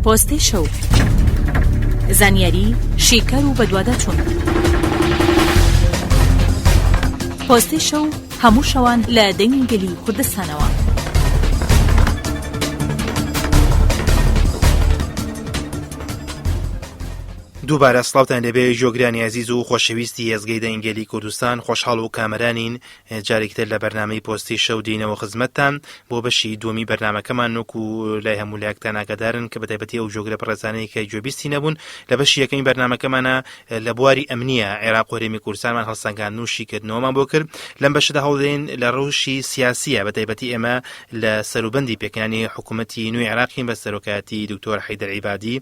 پۆستەی شەو. زانیاری، شیکار و بەدواداچوون. پۆستەی شەو هەموو شەوان لە دەنگی گەلی کوردستانەوە. دووبارە سڵاوتان لێبێ گوێگرانی ئازیز و خۆشەویستی ئێزگەی دەنگی گەلی کوردستان خۆشحاڵ و کامەرانین جارێکی تر لە بەرنامەی پۆستی شەو دێینەوە خزمەتتان بۆ بەشی دووەمی بەرنامەکەمان وەکو لای هەموو لایەکتان ئاگادارن کە بەتایبەتی ئەو گوێگرە بەڕێزانەی کە گوێبیستی نەبوون لە بەشی یەکەمی بەرنامەکەمانە لە بواری ئەمنیە عێراق و هەرێمی کوردستانمان هەڵسەنگاندن و شیکردنەوەمان بۆ کرد لەم بەشەدا هەوڵدەین لە ڕەوشی سیاسیە بەتایبەتی ئێمە لە سەروبەندی پێکهێنانی حکوومەتی نوێی عێراقین بە سەرۆکایەتی دکتۆر حەیدەر عیبادی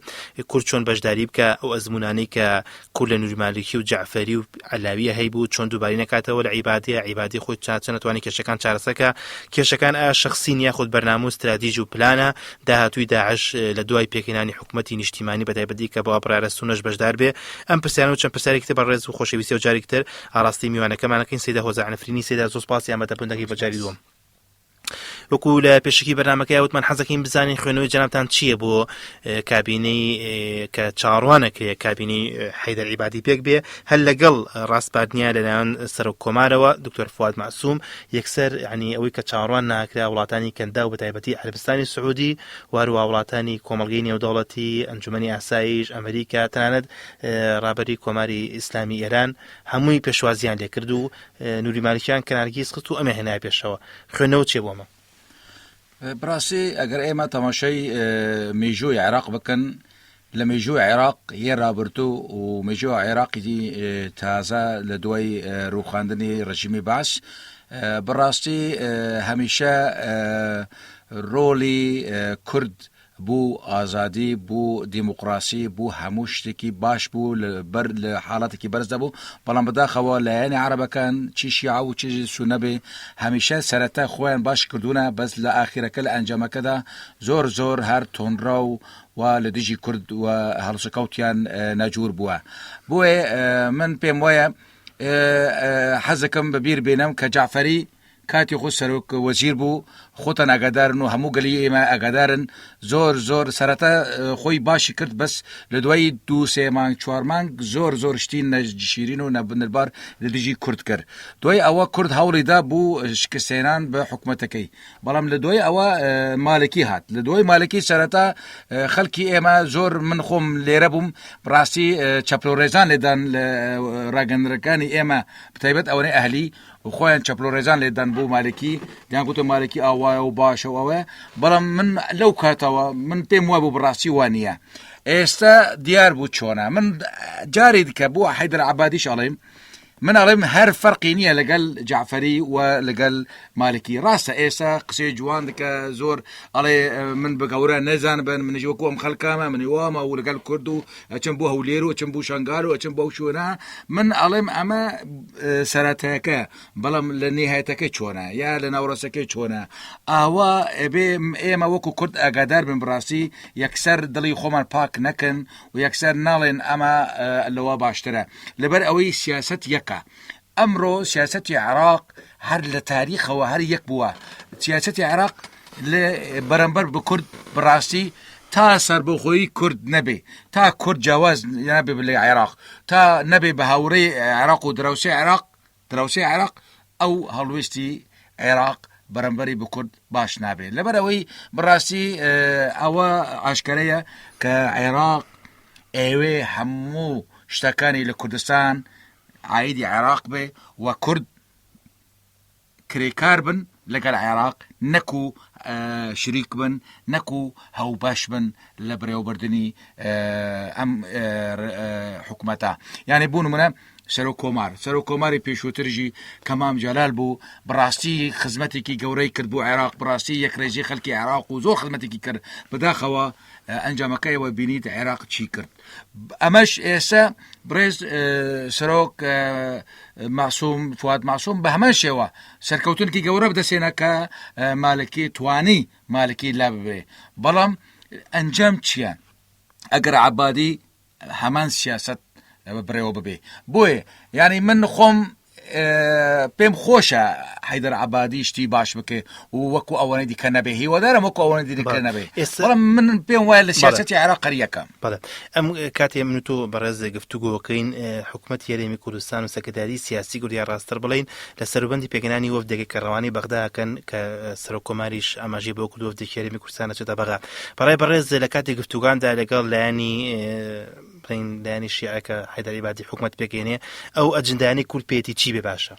کورد چۆن بەشداری بکە ئەو ئەزمونانەی کە کورد لە نوری مالکی و جەعفەری و عەلاویە هەیبوو چۆن دووباری نەکاتەوە لە عیبادیە عیبادی خۆی چا چەند توانی کێشەکان چارەسەکە کێشەکان ئایا شخصین یاخود بەرنامە و ستراتیژ و پلانە داهاتووی داعش لە دوای پێکهێنانی حکوومەتی نیشتیمانی بەتایبەتی کە بەوا بڕیارە سونەش بەشدار بێ ئەم پرسیارە و چەند پرسیارێکی تر بە ڕێز و خۆشەویستی و جارێکی تر ئاراستەی میوانەکەمانەکەین سەیدا هۆزە عەنفرینی سەیدا زۆر سپاسی ئامادەبوون دەکەی بە جاری دووەم. وەکو لە پێشەکی بەرنامەکەی وتمان حەزەکەین بزانین خوێنەوەی جەنابتان چییە بۆ کابینەی کە چاوەڕوانەکرێ کابینەی حەیدەر عیبادی پێک بێ هەر لەگەڵ ڕاسپاردنیان لەلایەن سەرۆک کۆمارەوە دکتۆر فواد مەعسوم یەکسەر ینی ئەوەی کە چاوەڕوان ناکرا وڵاتانی کەندا و بەتایبەتی عەربستانی سعودی واروا وڵاتانی کۆمەڵگەی نێودەوڵەتی ئەنجومەنی ئاسایش ئەمریکا تەنانەت ڕابەری کۆماری ئیسلامی ئێران هەمووی پێشوازیان لێکرد و نوری مالکیان کەنارگیز خست و ئەمە هێنایە پێشەوە خوێندنەوە چیە بۆ ئەمە؟ بڕاستی ئەگەر ئێمە تەماشای مێژووی عێراق بکەن لە مێژووی عێراق یە رابرتوو و مێژوو عێراقی تازە لە دوای رووخاندنی ڕژیمی باس بەڕاستی هەمیشە ڕۆڵی کورد بوو ئازادی بوو دیموکراسی بوو هەموو شتێکی باش بوو بەر لە حاڵەتێکی بەرزدا بوو بەڵام بەداخەوە لایەنی عەرەبەکان چی شیعە و چی سونە بێ هەمیشە سەرەتا خۆیان باش کردوونە بەس لە ئاخیرەکە لە ئەنجامەکەدا زۆر زۆر هەر تۆنڕا و و لە دژی کورد و هەڵسوکەوتیان ناجور بووە بۆیە من پێم وایە حەزەکەم بەبیر بێنم کە جعفەری کاتی خۆ سەرۆک وەزیر بوو خۆتان ئاگادارن و هەموو گەلی ئێمە ئاگادارن زۆر زۆر سەرەتا خۆی باشی کرد بەس لە دوایی دوو سێ مانگ چوار مانگ زۆر زۆر شتی نەشیرین و نەبنربار لە دژی کورد کرد دوای ئەوە کورد هەوڵی دا بوو شکستێنان بە حکوومەتەکەی بەڵام لە دوای ئەوە مالکی هات لە دوای مالکی سەرەتا خەڵکی ئێمە زۆر من خۆم لێرە بووم ڕاستی چەپلۆڕێزان لێدان لە ڕاگەندرەکانی ئێمە بتایبەت ئەوەی ئەهلی و خۆیان چەپڵە ڕێزان لێ دان بۆ مالکی دیان گوتە مالکی ئاوایە و باشە و ئەوەیە بەڵام من لەو کاتەوە من پێم وابوو بەڕاستی وانە ئێستا دیار بوو چۆنە من جاری دیکە بۆ حیدر عبادیش ئەڵێم من ئەڵێم هەر فەرقی نییە لەگەڵ جعفەری و لەگەڵ مالکی ڕاستە ئێستا قسەی جوان دکە زۆر ئەڵێ من بە گەورە نەزان بن منیش وەکو ئەم خەڵکامە منی وامە و لەگەڵ کورد و ئەچم بۆ هەولێر و ئەچم بۆ شنگال و ئەچم بۆ شوێنە من ئەڵێم ئەمە سەرەتایەکە بەڵام لە نیهایەتەکەی چۆنە یا لە ناوڕاستەکەی چۆنە ئاوا ئەبێ ئێمە وەکو کورد ئاگادار بن بڕاستی یەکسەر دڵی خۆمان پاک نەکەن و یەکسەر ناڵێن ئەمە لەوە باشترە لەبەر ئەوەی سیاست یەکە ئەمڕۆ سیاسەتی عێراق هەر لە تاریخەوە هەر یەک بووە سیاسەتی عێراق لە بەرامبەر بە کورد بەڕاستی تا سربەخۆیی کورد نەبێ تا کورد جیاواز نابێ لە عێراق تا نەبێ بە هاوڕێی عێراق و دراوسێ عێراق دراوسێ عێراق ئەو هەڵوێستی عێراق بەرەمبەری بە کورد باش نابێت لەبەر ئەوەی بەڕاستی ئەوە ئاشکرەیە کە عێراق ئەوێ هەموو شتەکانی لە کوردستان عایدی عێراق بێ و کورد کرێکار بن لەگەل عێراق نەکو شریک بن نەکو هەوبەش بن لە بەرێوەبردنی ئەم حکومەتە یعنی بوو نمونە سەرۆک کۆمار سەرۆک کۆماری پێشووترژی کەمام جەلال بوو بڕاستی خزمەتێکی گەورەی کرد بۆ عێراق بڕاستی یەکڕێزی خەلکی عێراق و زۆر خزمەتێکی کرد بەداخەوە ئەنجامەکەیەوە بینیت عێراق چی کرد ئەمەش ئێستا بڕێز سەرۆک ماسوم فواد ماسوم بە هەمان شێوە سەرکەوتنکی گەورە بدەسێنە کە مالکی توانی مالکی لا ببێ بەڵام ئەنجام چییە ئەگەر عبادی هەمان سیاست بڕێوە ببێ بۆیە یعنی من خۆم پێم خۆشە حەیدەر عەبادی شتی باش بکێ و وەکو ئەوەنەی دیکە نەبێ هیوادارم وەکو ئەوەنەی دیکە نەبێ بەڵام من پێم وایە لە سیاسەتی عێراق قەریەکە. بەڵێ ئەم کاتێ من و تۆ بەڕێز گفتوگۆکەین حکومەتی هەرێمی کوردستان و سەکرتاری سیاسی کورد یا ڕاستتر بڵێین لە سەروبەندی پێکهێنانی وەفدێکە کە ڕەوانەی بەغدا ئەکەن کە سەرۆک کۆماریش ئاماژەی بەوە کرد وەفدێکی هەرێمی کوردستان ئەچێتە بەغا بەڕای بەڕێز لە کاتی گفتوگاندا لەگەڵ لایەنی بڵێین لایەنی شیعە کە حەیدەر عیبادی حکومەت پێکێنێ ئەو ئەجندایانەی کورد پێیەتی چی بێ باشە؟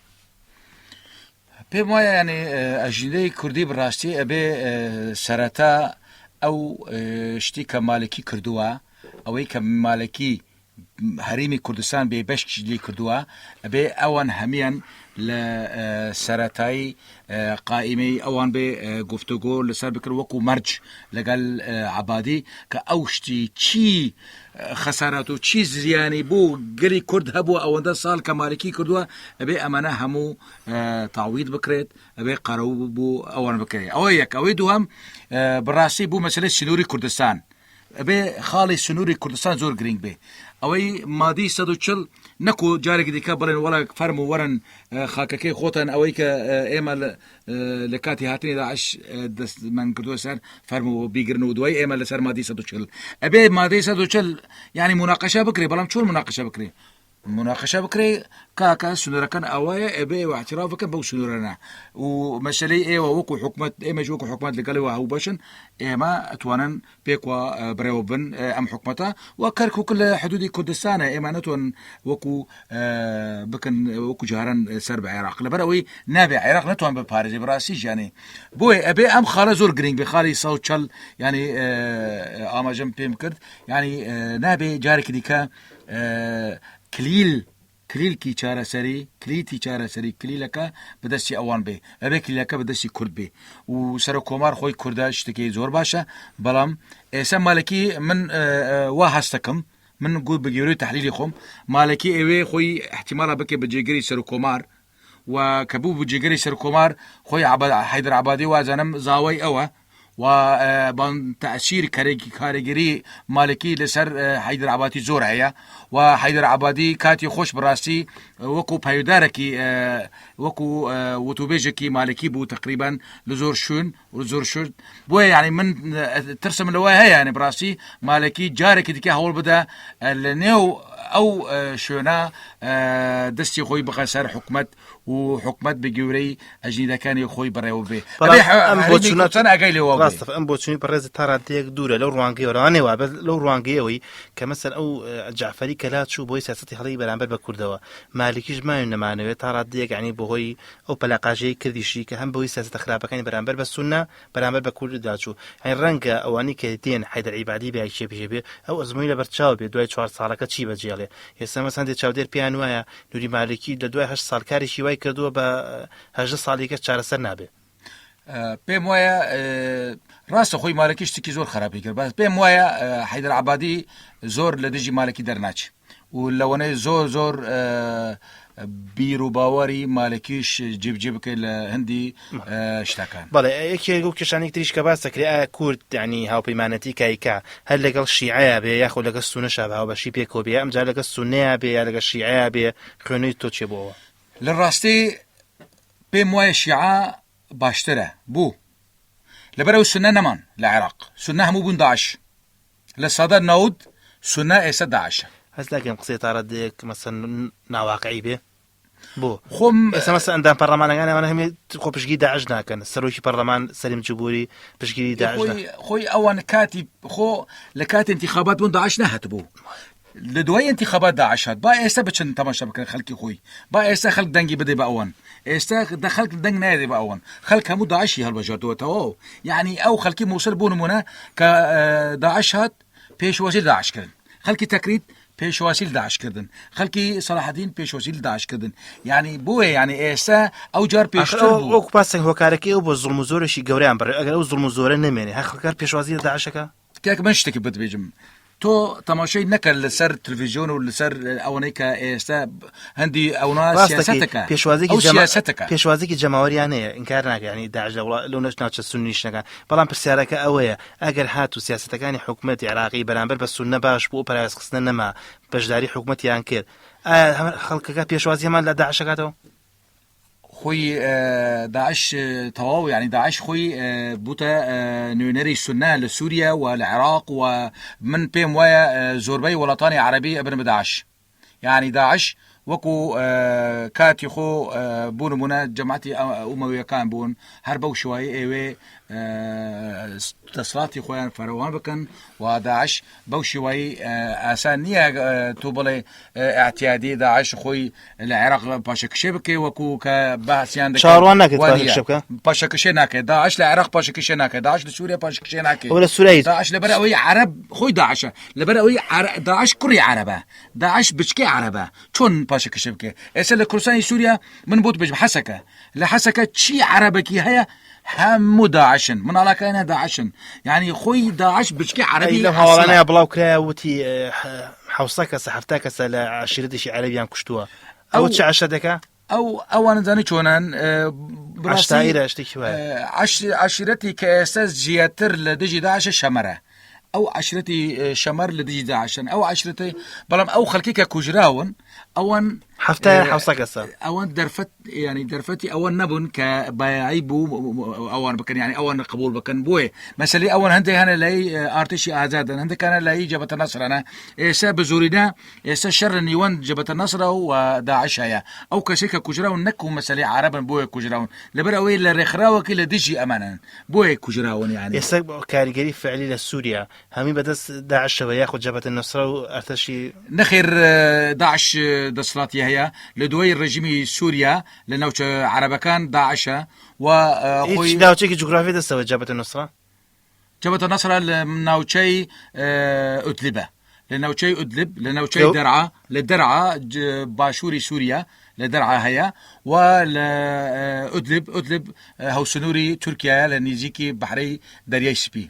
پێم وایە ینی ئەژیندەی کوردی بڕاستی ئەبێ سەرەتا ئەو شتی کە مالکی کردووە ئەوەی کە مالکی هەرێمی کوردستان بێ بەش لی کردووە ئەبێ ئەوان هەمیان لە سەرەتایی قائیمەی ئەوان بێ گفتوگۆ لەسەر بکرد وەکو مەرج لەگەل عەبادی کە ئەو شتی چی خەسارات و چی زیانی بۆ گەلی کورد هەبووە ئەوەندە ساڵ کە مالکی کردووە ئەبێ ئەمانە هەموو تاوید بکرێت ئەبێ قەرەو بۆ ئەوان بکرێت ئەوە یەک ئەوەی دووەم بەڕاستی بوو مەسلەی سنووری کوردستان ئەبێ خاڵی سنووری کوردستان زۆر گرنگ بێ ئەوەی مادی 140 نەکو جارێکی دیکە بڵێن وەڵا فەرموو وەرن خاکەکەی خۆتان ئەوەی کە ئێمە لە کاتی هاتنی داعش دەستمان کردووە سەر فەرموو بیگرن و دوای ئێمە لەسەر مادی 140 ئەبێ مادەی 140 یعنی مناقەشە بکرێ بەڵام چۆن مناقەشە بکرێ مناقەشە بکرێ کاکە سنوورەکان ئەوەیە ئەبێ ئێوە اعتراف بکەن بەو سنوورانە و مەسەلەی ئێوە وەکو حکومەت ئێمەش وەکو حکومەت لەگەڵەوە هاوبەشن ئێمە ئەتوانن پێکوە بڕێوە بن ئەم حکومەتە و کەرکک لە حدودی کوردستانە ئێمە نەتوان وەکو بکەن وەکو جاران سەر بە عێراق لەبەر ئەوەی نابێ عێراق نەتوان بپارێزی بەڕاستی ژیانی بۆیە ئەبێ ئەم خاڵە زۆر گرنگ بێ خاڵی 140 ینی ئاماژەم پێم کرد ینی نابێ جارێکی دیکە کلیل کلیلکی چارەسەری کلیتی چارەسەری کلیلەکە بەدەستی ئەوان بێ ئەبێ کلیلەکە بەدەستی کورد بێ و سەرۆک کۆمار خۆی کوردە شتێکی زۆر باشە بەڵام ئێستا مالکی من وا هەستەکەم من گوت بە گەورەی تحلیلی خۆم مالکی ئەوێ خۆی احتیمالە بکێ بە جێگری سەرۆک کۆمار و کە بوو بە جێگری سەرکۆمار خۆی حەیدەر عەبادی وازانم زاوای ئەوە و بان تەئسیر کەرێکی کارێگەری مالکی لەسەر حەیدەر عەبادی زۆر هەیە و حەیدەر عەبادی کاتی خۆش بەڕاستی وەکو پایدارێکی وەکو وتوبێژێکی مالکی بوو تقریبان لە زۆر شوێن و زۆر شت بۆیە یعنی من ترسم لەوە هەیە یعنی بڕاستی مالکی جارێکی دیکە هەوڵ بدە لە نێو ئەو شوێنە دەستی خۆی بخە سەر حکومت و حکومت بە گەورەی ئەژنیدەکانی خۆی بەڕێوە بێ ئەگەی لێوە ڕاستە ئەم بۆچونی بەڕێز تا ڕادەیەک دوورە لەو ڕوانگەیەوە لەوانەیە وابێت لەو ڕوانگەیەوەی کە مەسەر ئەو جعفەری کەلا چوو بۆی سیاسەتی هەڵی بەرامبەر بە کوردەوە مالکیش ماوی نەمانەوێت تا ڕادەیەک یعنی بەهۆی ئەو پەلاقاژەی کردیشی کە هەم بەهۆی سیاسەتە خراپەکانی بەرامبەر بە سوننە بەرامبەر بە کورد داچوو یانی ڕەنگە ئەوانەی کە دێن حەیدەر عیبادی بە یەکێ بژێ بێ ئەو ئەزموونی لەبەرچاو بێ دوای چوار ساڵەکە چی بەجێڵێ ئێستا مەس هەندێک چاودێر پێیان وایە نوری مالکی لە دوای هەشت ساڵ کارێکی وای کردووە بە 18 ساڵی کە چارەسەر نابێ. پێم وایە ڕاستە خۆی مالکی شتێکی زۆر خراپی کرد بەس پێم وایە حیدر عبادی زۆر لە دژی مالکی دەرناچێت و لەوەنەیە زۆر زۆر بیر و باوەری مالکیش جێبجێ بکەیت لە هەندی شتەکان. بەڵێ یەکێک و کێشانێک تریش کە باس دەکرێت ئایا کورد یعنی هاوپەیمانەتی کایکا هەر لەگەڵ شیعەیا بێ یاخود لەگەڵ سوننەشا بە هاوبەشی پێکەوە بێ ئەمجا لەگەڵ سوننەیا بێ یا لەگەڵ شیعەیا بێ خوێنەوەی تۆ چیە بۆ ئەوە؟ لە ڕاستی پێم وایە شیعە باشترە بوو لەبەر ئەو سوننە نەمان لە عێراق سوننە هەموو بوون داعش 90% سوننە ئێستا داعشە. هەست ناکەم قسەی تا ڕادەیەک مەسەن ناواقعی بێ بۆ خۆم ئێستا مەسە ئەندام پەرلەمانەکان ئەوانە هەمێ خۆ پشگیری داعش ناکەن سەرۆکی پەرلەمان سەلیم جبوری پشگیری داعش خۆی خۆی ئەوان کاتی خۆ لە کاتی انتخابات بوون داعش نەهاتبوو لە دوای انتخابات داعش هات با ئێستا بچن تەماشا بکەن خەلکی خۆی با ئێستا خەلک دەنگی بدەی بە ئەوان ئێستا دە خەلک دەنگ نایدەی بە ئەوان خەلک هەموو داعشی هەڵبژاردووە تەواو یعنی ئەو خەلکی موسڵ بۆ نمونە کە داعش هات پێشوازی لە داعش کردن خەلکی تەکریت پێشوازی لە داعش کردن خەلکی سەلاحەدین پێشوازی لە داعش کردن یعنی بۆیە یعنی ئێستا ئەو جار پێشتر بوو وەکو پاسێک هۆکارەکەی ئەو بۆ زوڵم و زۆرێکی گەورەیان بڕی ئەگەر ئەو زوڵم و زۆرە نەمێنێ هەر خەڵکار پێشوازی لە داعشەکە کاک من شتێکی بت بێژم تۆ تەماشای نەکرد لەسەر تلویزیۆن و لەسەر ئەوەی کە ئێستا هەندی ئەونا سیاسەتەکە پێشوازێکی سیاسەتەکە پێشوازێکی جەماوەریان هەیە ئینکار ناکەنی داعش لە وڵات لەو نەش ناوچە سوننیشەکان بەڵام پرسیارەکە ئەوەیە ئەگەر هات و سیاسەتەکانی حکومەتی عێراقی بەرامبەر بە سوننە باش بوو و پەراوێزخستنە نەما بەشداری حکومەتیان کرد ئایا خەڵکەکە پێشوازی هەمان لە داعشەکاتەوە؟ خۆی داعش تەواو یعنی داعش خۆی بوتە نوێنەری سونە لە سووریا و لە عێراق و من پێم وایە زۆربەی وڵاتانی عەربی ئەبن بە داعش یعنی داعش وەکو کاتی خۆ بوون نمونە جەماعەتی ئومەویەکان بوون هەر بەو شێوەیە ئێوێ دەسەڵاتی خۆیان فراوان بکەن و داعش بەو شێوەی ئاسان نییە تۆ بڵێ ئاعتیادی داعش خۆی لە عێراق پاشەکشێ بکەی وەکو کە باسییان چاوەڕوان ناکرێت پاشەکشێ بکە پاشەکشێ ناکرێت داعش لە عێراق پاشەکشێ ناکرێت داعش لە سووریا پاشەکشێ ناکرێت لە سووریا داعش لەبەر ئەوەی عەرەب خۆی داعشە لەبەر ئەوەی داعش کوڕی عەرەبە داعش بچکەی عەرەبە چۆن پاشەکشێ بکەێت ئێستا لە کوردستانی سووریا من بۆت بێژم حەسەکە لە حەسەکە چی عەرەبێکی هەیە هەموو داعشن مناڵەکانە داعشن یعنی خۆی داعش بچکی عەرەبی لەم هەواڵانەیە بڵاو کرایە وتی حوسە کەسە حەفتا کەسە لە عشیرەتێکی عەرەبیان کوشتووە ئەو چ عەشرەتێکە؟ ئەو ئەوانە زانی چۆنن عەشتائیرە شتێکی وایە عەشیرەتی کە ئێستا زیاتر لە دژی داعشە شەمەرە ئەو عەشرەتی شەمەر لە دژی داعشن ئەو عەشرەتی بەڵام ئەو خەڵکی کە کوژراون ئەوان هەفتا حوسە کەسە ئەوان دەرفەت ینی دەرفەتی ئەوە نەبوون کە بایعی بوو ئەوان بکەن ینی ئەوان قبول بکەن بۆیە مەسلی ئەوان هەندێک هەنە لای ئارتشی ئازادن هەندێکانە لای جەبەتە نەسرانە ئێستا بە زۆرینە ئێستا شەر لە نیوان جەبەتە نەسرە و داعش هەیە ئەو کەسێک کە کوژراون نەکو مەسلی عربن بۆیە کوژراون لەبەر ئەوەی لە ڕێکخراوەکەی لە دژی ئەمانن بۆیە کوژراون یانی. ئێستا کاریگەری فعلی لە سوریا هەمووی بەدەست داعشەوە یاخود جەبهەت النوسرە و ئەرتەشی؟ نەخێر داعش دەسەڵاتی هەیە لە دوای ڕێژیمی سوریا لە ناوچە عەرەبەکان داعشە و خۆی هیچ ناوچەیەکی جوگرافی دەستەوە جەبهەت النوسرە؟ جەبهەت النوسرە لە ناوچەی ئودلبە لە ناوچەی ئودلب لە ناوچەی دەرعا لە دەرعا باشووری سووریا لە دەرعا هەیە و لە ئودلب ئودلب هەوسنووری تورکایە لە نزیکی بەحرەی دەریای سپی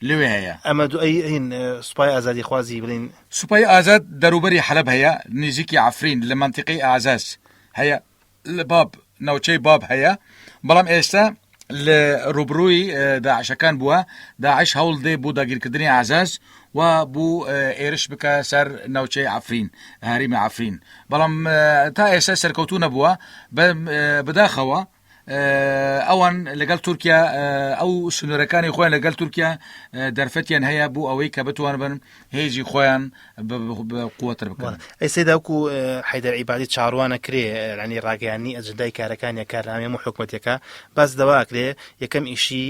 لەوێ هەیە. ئەمە دوای هین سوپای ئازادی خوازی بڵین سوپای ئازاد دەروبەری حەلەب هەیە نزیکی عەفرین لە مەنتیقەی ئازاز هەیە لە باب ناوچەی باب هەیە بەڵام ئێستا لە ڕوبڕووی داعشەکان بووە داعش هەوڵ دێ بۆ داگیرکردنی ئازاز و بۆ ئێرش بکە سەر ناوچەی عفرین هەریمی عفرین بەڵام تا ئێستا سەرکەوتو نەبووە بەداخەوە ئەوان لەگەڵ تورکیا ئەو سنوورەکانی خۆیان لەگەڵ تورکیا دەرفەتیان هەیە بۆ ئەوەی کە بتوان بن هێزی خۆیان قوتر بکەن. ئەی سەیدا وەکو حەیدەر عیبادی چاوەڕوان ئەکرێ یانی ڕاگەیاندنی ئەجندای کارەکان یا کارنامەی هەموو حکومەتێکە باس لەوە ئەکرێ یەکەم ئیشی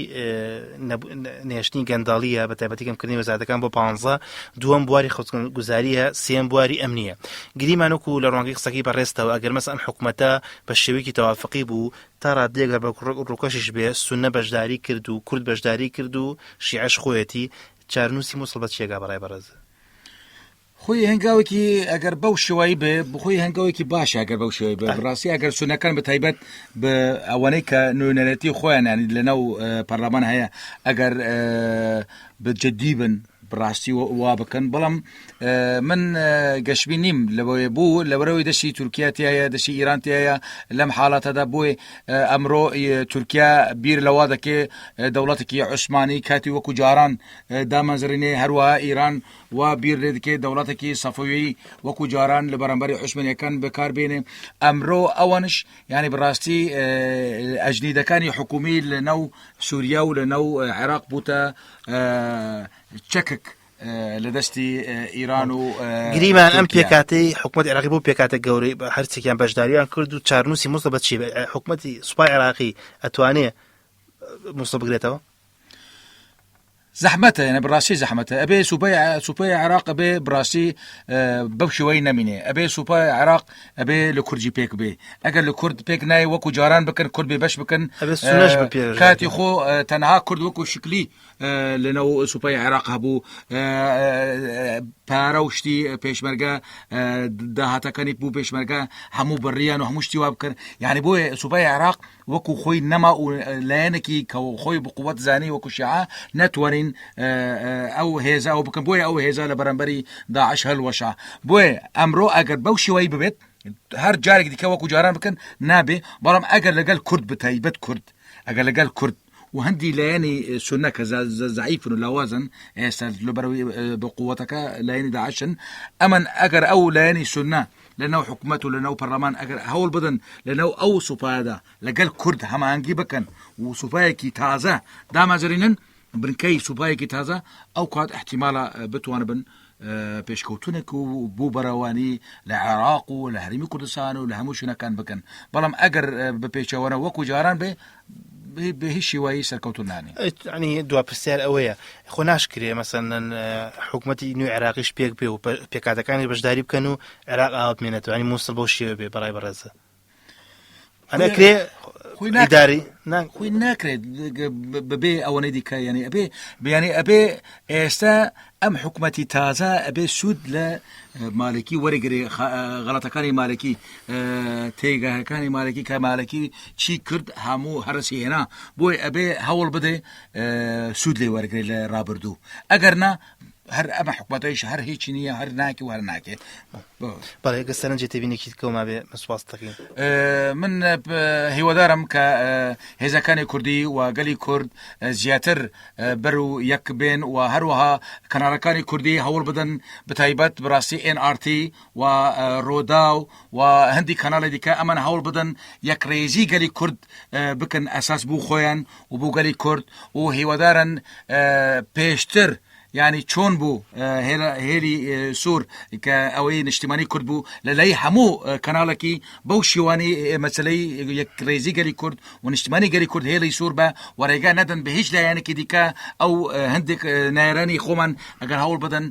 نێشتنی گەندەڵیە بە تایبەتی کەمکردنی وەزارەتەکان بۆ پانزە دووەم بواری خزمەتگوزاریە سێم بواری ئەمنیە گریمان وەکو لە ڕوانگەی قسەکەی بەڕێزتەوە ئەگەر مەسە ئەم حکومەتە بە شێوەیەکی تەوافقی بوو تا ڕادەیەک بە ڕووکەشیش بێ سوننە بەشداری کرد و کورد بەشداری کرد و شیعەش خۆیەتی چارنووسی موسڵ بە چیەگا بەڕای بەڕێز؟ خۆی هەنگاوێکی ئەگەر بەو شێوایی بێ بخۆی هەنگاوێکی باشە ئەگەر بەو شێوەی بێ بەڕاستی ئەگەر سونەکان بە تایبەت بە ئەوانەی کە نوێنەرەتی خۆیان ینی لەناو پەرلەمان هەیە ئەگەر بە جدی بن بڕاستی وا بکەن بەڵام من گەشبین نیم لەوەی بوو لەبەرەوەی دەستی تورکیا تایە دەستی ئیران تایە لەم حاڵاتەدا بۆی ئەمرۆ تورکیا بیر لەوا دەکێ دەوڵەتێکی عوسمانی کاتی وەکو جاران دامەزرێنێ هەروەها ئیران وا بیر لێ دەکێ دەوڵەتێکی سەفەوی وەکو جاران لە بەرامبەری عوسمانیەکان بەکار بێنێ ئەمرۆ ئەوانش یعنی بەڕاستی ئەجنیدەکانی حکومی لە ناو سووریا و لە ناو عێراق بووتە چەکک لە دەستی ئیران و گریمان ئەم پێکاتەی حکوومەت عێراقی بۆ پێکاتە گەورەی هەرچێکیان بەشداریان کرد و چارنووسی مووسڵ بە چی حکوومەتی سوپای عێراقی ئەتوانێ مووسڵ بگرێتەوە؟ زەحمەتە یعنی بڕاستی زەحمەتە ئەبێ سوپای سوپای عێراق ئەبێ بڕاستی بەو شێوەی نەمینێ ئەبێ سوپای عێراق ئەبێ لە کوردی پێک بێ ئەگەر لە کورد پێک نای وەکو جاران بکەن کورد بێ بەش بکەن کاتی خۆ تەنها کورد وەکو شکلی لەناو سوپای عێراق هەبوو پارە و شتی پێشمەرگە داهاتەکانی بوو پێشمەرگە هەموو بڕیان و هەموو شتی وا بکەن یعنی بۆیە سوپای عێراق وەکو خۆی نەما و لایەنێکی کە خۆی بقوت زانی وەکو شیعە نەتوانین ئەو هێزە ئەو بکەن بۆیە ئەو هێزە لە بەرامبەری داعش هەلوەشا بۆیە ئەمرۆ ئەگەر بەو شێوەی ببێت هەر جارێک دیکە وەکو جاران بکەن نابێ بەڵام ئەگەر لەگەڵ کورد بتایبەت کورد ئەگەر لەگەڵ کورد و هەندی لایەنی سونە کە زەعیفن و لاوازن ئێستا لەبەرەوەی بە قووەتەکە لایەنی داعشن ئەمن ئەگەر ئەو لایەنی سونە لە ناو حکومەت و لە ناو پەرلەمان ئەگەر هەوڵ بدەن لە ناو ئەو سوپایەدا لەگەل کورد هەماهەنگی بکەن و سوپایەکی تازە دامەزرینن بنکەی سوپایەکی تازە ئەو کات احتیمالە بتوانبن پێشکەوتونێک و بۆ بەرەوانی لە عێراق و لە هەرمی کوردستان و لە هەموو شوێنەکان بکەن بەڵام ئەگەر بە پێچەوەنە وەکو جاران بێ بە هیچ شێوایی سەرکەوتون نانێ. ینی دوا پرسیار ئەوەیە خۆ ناشکرێ مەسەلەن حکوومەتی نوێ عێراقیش پێک بێ و پێکاتەکانی بەشداری بکەن و عێراق ئاوا بمێنێتەوە ینی مووسڵ بەو شێوە بێ بەڕای بەڕێزە ئەنەکرێ خۆی ناداری خۆی ناکرێت بەبێ ئەوەنەی دیکە یعنی ئەبێ بیانی ئەبێ ئێستا ئەم حکوومەتی تازە ئەبێ سوود لە مالکی وەرگێ غەڵەتەکانی مالکی تێگەکانی مالکی کە مالکی چی کرد هەموو هەرسی هێنا بۆی ئەبێ هەوڵ بدێ سوود لێ وەرگێ لە ڕابردوو ئەگەر نا هەر ئەمە حکومەتەیش هەر هیچی نییە هەر ناکێ و هەر ناکێ. بەڵێ گەر سەرنجی تێبینێکی دیکەوە مابێ من سوپاست دەکەین. من هیوادارم کە هێزەکانی کوردی و گەلی کورد زیاتر بەر و یەک بێن و هەروەها کەناڵەکانی کوردی هەوڵ بدەن بەتایبەت بەڕاستی ئێن ئاڕ تی و ڕۆداو و هەندی کەناڵی دیکە ئەمان هەوڵ بدەن یەکڕێزی گەلی کورد بکەن ئەساس بوو خۆیان و بۆ گەلی کورد و هیوادارن پێشتر یانی چۆن بوو هێلی سوور کە ئەوەی نیشتیمانی کورد بوو لە لای هەموو کەناڵێکی بەو شێوانی مەسلەی یەکڕێزی گەلی کورد و نیشتیمانی گەلی کورد هێڵی سوور بە و ڕێگا نەدەن بە هیچ لایەنێکی دیکە ئەو هەندێک نایرانی خۆمان ئەگەر هەوڵ بدەن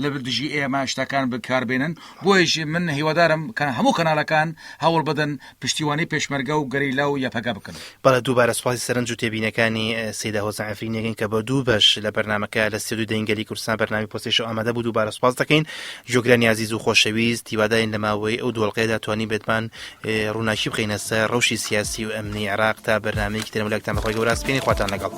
لە دژی ئێمە شتەکان بکاربێنن بۆیش من هیوادارم کە هەموو کەناڵەکان هەوڵ بدەن پشتیوانی پێشمەرگە و گەریلا و یەپەگە بکەن. بەڵێ دووبارە سوپاسی سەرنج و تێبینەکانی سەیدا هۆزان عەفرینی ئەکەین کە بە دوو بەش لە بەرنامەکە لە ستۆدیۆی دەنگی گەلی کوردستان بەرنامەی پۆستەی شەو ئامادە بوو دووبارە سوپاس دەکەین گوێگرانی ئازیز و خۆشەویست هیوادارین لە ماوەی ئەو دوو ئەڵقەیەدا توانیبێتمان ڕووناکی بخەینە سەر ڕەوشی سیاسی و ئەمنی عێراق تا بەرنامەیەکی تر لەملاکتان بەخوای گەورە ئەسپێنی خواتان لەگەڵ.